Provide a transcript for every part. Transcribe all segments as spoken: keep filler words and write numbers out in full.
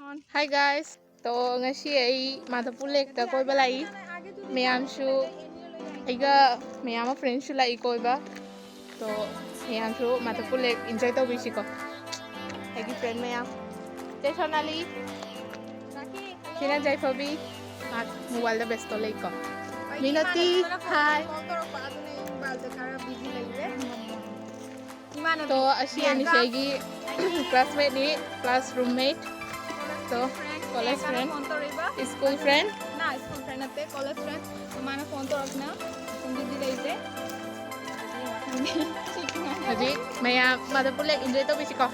Hi guys, ꯇꯣ ꯉꯁꯤ ꯑꯩ ꯃꯥꯙꯕꯄꯨꯔ ꯂꯦꯛꯇ ꯀꯣꯏꯕ ꯂꯥꯛꯏ꯫ ꯃꯌꯥꯝꯁꯨ ꯑꯩꯒ ꯃꯌꯥꯝ ꯑꯃ ꯐ꯭ꯔꯦꯟꯁꯨ ꯂꯥꯛꯏ ꯀꯣꯏꯕ꯫ ꯇꯣ ꯃꯌꯥꯝꯁꯨ ꯃꯥꯙꯕꯄꯨꯔ ꯂꯦꯛ ꯏꯟꯖꯣꯏ ꯇꯧꯕꯤꯁꯤꯀꯣ꯫ ꯑꯩꯒꯤ ꯐ꯭ꯔꯦꯟ ꯃꯌꯥꯝ, ꯆꯦ ꯁꯣꯅꯥꯂꯤ, ꯁꯤꯅ ꯖꯩꯐꯕꯤ, ꯃꯥ ꯃꯣꯕꯥꯏꯜꯗ ꯕꯦꯁꯇꯣ ꯂꯩꯀꯣ꯫ ꯃꯤꯅꯇꯤ, ꯍꯥꯏ꯫ ꯇꯣ ꯑꯁꯤ ꯑꯅꯤꯁꯦ ꯑꯩꯒꯤ ꯀ꯭ꯂꯥꯁꯃꯦꯠꯅꯤ, ꯀ꯭ꯂꯥꯁ ꯔꯨꯝꯃꯦꯠ꯫ ꯇꯣ ꯀꯣꯂꯦꯖ ꯐ꯭ꯔꯦꯟ, ꯁ꯭ꯀꯨꯜ ꯐ꯭ꯔꯦꯟ꯫ ꯅ ꯁ꯭ꯀꯨꯜ ꯐ꯭ꯔꯦꯟ ꯅꯠꯇꯦ, ꯀꯣꯂꯦꯖ ꯐ꯭ꯔꯦꯟ꯫ ꯃꯥꯅ ꯐꯣꯟ ꯇꯧꯔꯛꯇꯅ ꯁꯨꯝ ꯕꯤꯖꯤ ꯂꯩꯈ꯭ꯔꯦ꯫ ꯍꯧꯖꯤꯛ ꯃꯌꯥꯝ ꯃꯥꯙꯕꯄꯨꯔ ꯂꯦꯛ ꯏꯟꯖꯣꯏ ꯇꯧꯕꯤꯁꯤꯀꯣ꯫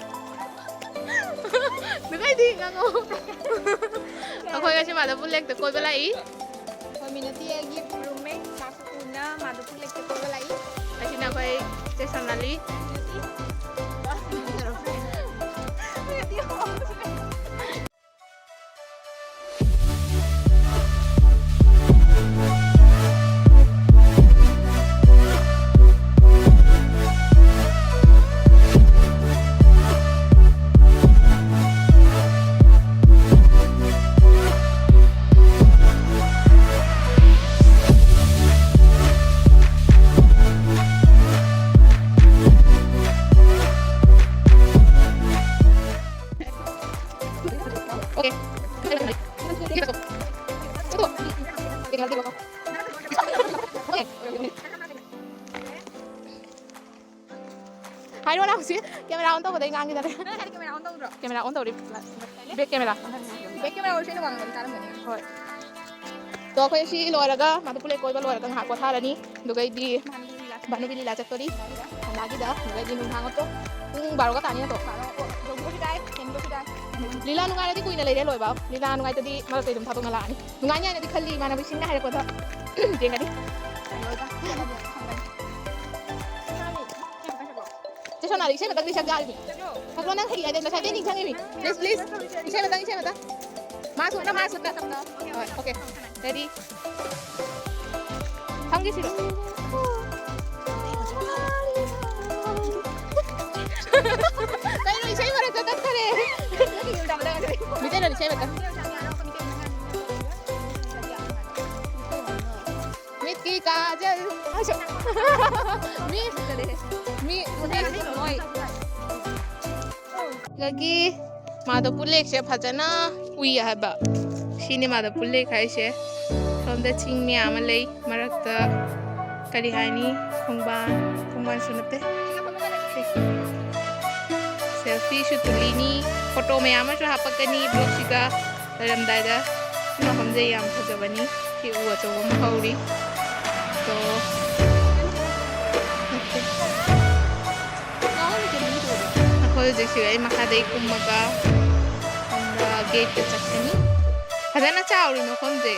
ꯅꯨꯡꯉꯥꯏꯗꯤ ꯉꯥꯡꯉꯣ꯫ ꯑꯩꯈꯣꯏ ꯉꯁꯤ ꯃꯥꯙꯕꯄꯨꯔ ꯂꯦꯛꯇ ꯀꯣꯏꯕ ꯂꯥꯛꯏ꯫ ꯑꯩꯈꯣꯏ ꯃꯤꯅꯇꯤ ꯑꯩꯒꯤ ꯔꯨꯝꯃꯦꯠ, ꯃꯥꯁꯨ ꯄꯨꯟꯅ ꯃꯥꯙꯕꯄꯨꯔ ꯂꯦꯛꯇ ꯀꯣꯏꯕ ꯂꯥꯛꯏ꯫ ꯑꯁꯤꯅ ꯑꯩꯈꯣꯏ ꯆꯦ ꯁꯣꯅꯥꯂꯤ꯫ ꯃꯤꯅꯇꯤ꯫ Okay. ꯍꯥꯏꯔꯣ ꯅꯪ ꯍꯧꯖꯤꯛ ꯀꯦꯃꯦꯔꯥ ꯑꯣꯟ ꯇꯧꯕꯗꯩ ꯉꯥꯡꯈꯤꯗꯅꯦ꯫ ꯅꯪ ꯍꯥꯏꯗꯤ ꯀꯦꯃꯦꯔꯥ ꯑꯣꯟ ꯇꯧꯗ꯭ꯔꯣ? ꯀꯦꯃꯦꯔꯥ ꯑꯣꯟ ꯇꯧꯔꯤ꯫ Bag camera. ꯕꯦꯛ ꯀꯦꯃꯦꯔꯥ ꯑꯣꯏꯔꯁꯨ ꯑꯩꯅ ꯋꯥ ꯉꯥꯡꯕꯗꯤ ꯇꯥꯔꯝꯒꯅꯤ꯫ ꯍꯣꯏ꯫ ꯇꯣ ꯑꯩꯈꯣꯏ ꯁꯤ ꯂꯣꯏꯔꯒ ꯃꯥꯙꯕꯄꯨꯔ ꯂꯦꯛ ꯀꯣꯏꯕ ꯂꯣꯏꯔꯒ ꯉꯥꯏꯍꯥꯛ ꯄꯣꯊꯥꯔꯅꯤ꯫ ꯑꯗꯨꯒꯩꯗꯤ ꯚꯥꯅꯨ ꯕꯤꯂꯤꯂꯥ ꯆꯠꯇꯣꯔꯤ꯫ ꯀꯅꯥꯒꯤꯗ? ꯑꯗꯨꯒꯩꯗꯤ ꯅꯨꯡꯗꯥꯡ ꯑꯣꯠꯇꯣ꯫ ꯄꯨꯡ ꯕꯥꯔꯣꯒ ꯇꯥꯅꯤ ꯅꯠꯇ꯭ꯔꯣ? ꯕꯥꯔꯣ꯫ ꯌꯧꯕꯁꯨ ꯇꯥꯏ, ꯊꯦꯡꯕꯁꯨ ꯇꯥꯏ꯫ ꯂꯤꯂꯥ ꯅꯨꯡꯉꯥꯏꯔꯗꯤ ꯀꯨꯏꯅ ꯂꯩꯔꯦ ꯂꯣꯏꯕ꯫ ꯂꯤꯂꯥ ꯅꯨꯡꯉꯥꯏꯇꯗꯤ ꯃꯔꯛꯇ ꯑꯗꯨꯝ ꯊꯥꯗꯣꯛꯅ ꯂꯥꯛꯑꯅꯤ꯫ ꯅꯨꯡꯉꯥꯏꯅꯤ ꯍꯥꯏꯅꯗꯤ ꯈꯜꯂꯤ ꯏꯃꯥꯟꯅꯕꯤꯁꯤꯡꯅ ꯍꯥꯏꯔꯛꯄꯗ꯫ ꯌꯦꯡꯒꯅꯤ꯫ ꯆꯦ ꯁꯣꯅꯥꯂꯤ, ꯏꯁꯩ ꯑꯃꯇꯪꯗꯤ ꯁꯛ ꯌꯥꯔꯤꯅꯤ꯫ ꯁꯛꯂꯣ ꯅꯪ ꯍꯩ ꯍꯥꯏꯗꯅ ꯉꯁꯥꯏꯗꯩ ꯅꯤꯡꯁꯤꯡꯉꯤꯃꯤ꯫ Please, please. ꯏꯁꯩ ꯑꯃꯇꯪ, ꯏꯁꯩ ꯑꯃꯇꯪ꯫ ꯃꯥ ꯁꯨꯠꯅ, ꯃꯥ ꯁꯨꯠꯅ꯫ ꯍꯣꯏ, okay. Ready? ꯊꯝꯒꯦ ꯁꯤꯔꯣ? ꯀꯩꯅꯣ ꯏꯁꯩ ꯃꯔꯛꯇ ꯇꯠꯈꯔꯦ꯫ ꯃꯤꯇꯩ ꯃꯤꯠꯀꯤ ꯀꯥꯖꯜ꯫ ꯃꯤ, ꯃꯤ ꯍꯣꯏ꯫ ꯑꯗꯒꯤ ꯃꯥꯗꯣ ꯄꯨꯂꯦꯛꯁꯦ ꯐꯖꯅ ꯎꯏ ꯍꯥꯏꯕ꯫ ꯁꯤꯅꯤ ꯃꯥꯗꯣ ꯄꯨꯂꯦꯛ ꯍꯥꯏꯁꯦ꯫ ꯁꯣꯝꯗ ꯆꯤꯡ ꯃꯌꯥꯝ ꯑꯃ ꯂꯩ꯫ ꯃꯔꯛꯇ ꯀꯔꯤ ꯍꯥꯏꯅꯤ? ꯈꯣꯡꯕꯥꯟ, ꯈꯣꯡꯕꯥꯟꯁꯨ ꯅꯠꯇꯦ꯫ ꯁꯦꯜꯐꯤꯁꯨ ꯇꯨꯂꯤꯅꯤ꯫ ꯐꯣꯇꯣ ꯃꯌꯥꯝ ꯑꯃꯁꯨ ꯍꯥꯄꯛꯀꯅꯤ ꯕ꯭ꯂꯣꯛꯁꯤꯗ꯫ ꯂꯣꯏꯔꯝꯗꯥꯏꯗ ꯁꯤ ꯃꯐꯝꯁꯦ ꯌꯥꯝ ꯐꯖꯕꯅꯤ꯫ ꯁꯤ ꯎ ꯑꯆꯧꯕ ꯑꯃ ꯍꯧꯔꯤ꯫ ꯑꯗꯣ, ꯅꯠꯇꯦ꯫ ꯑꯩꯈꯣꯏ ꯍꯧꯖꯤꯛꯁꯦ ꯑꯩ ꯃꯈꯥꯗꯩ ꯀꯨꯝꯃꯒ ꯁꯣꯝꯗ ꯒꯦꯠꯇ ꯆꯠꯀꯅꯤ꯫ ꯐꯖꯅ ꯆꯥꯎꯔꯤ ꯃꯐꯝꯁꯦ꯫